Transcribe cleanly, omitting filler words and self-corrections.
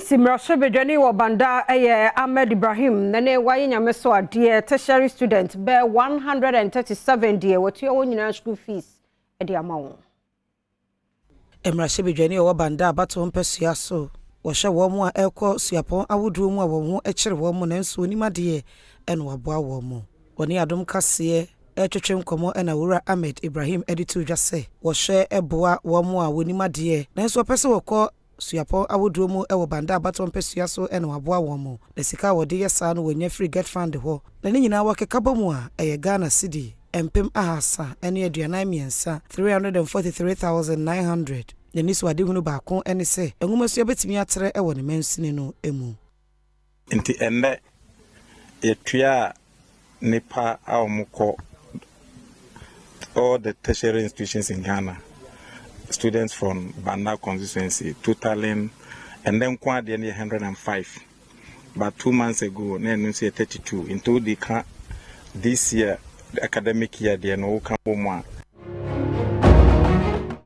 NDC mmarahyɛbadwani wɔ Banda yɛ Ahmed Ibrahim na ne wayɛ Nyame so adeɛ, tertiary student bɛɛ 137 deɛ, wɔtua wɔn nyinaa school fees de ama wɔn. Mmarahyɛbadwani a ɔwɔ Banda abatoɔ mpasua so, wɔhyɛ wɔn a ɛrekɔ suapɔn ahodoɔ mu a wɔn ho kyere wɔn mu nanso onim adeɛ ɛna waboa wɔn mu. Wɔne Adom Kaseɛ ɛretwetwe nkɔmmɔ ɛna Owura Ahmed Ibrahim de to dwa sɛ wɔhyɛ boa wɔn a wɔnim adeɛ nanso wɔpɛ sɛ wɔkɔ suapɔn ahodoɔ mu wɔ Banda abatoɔ mpasua so ɛna waboa wɔn mu, na sika a wɔde yɛ saa no wɔnya firi GETFund hɔ, na ne nyinaa wɔkeka bɔ mu a ɛyɛ Ghana cedi 343,000, 343,900. N'ani so adehunu baako ne sɛ nwomasua bɛtumi atrɛ wɔ ne mansini no mu. Nti ɛnnɛ yɛtua nipa a wɔkɔ all the tertiary institutions in Ghana, students from Banda constituency, totaling ɛnnɛ nko adeɛ no yɛ 105, but 2 months ago na ɛno nso yɛ 32. Nti wode ka this year academic year deɛ no woka bɔ mu a,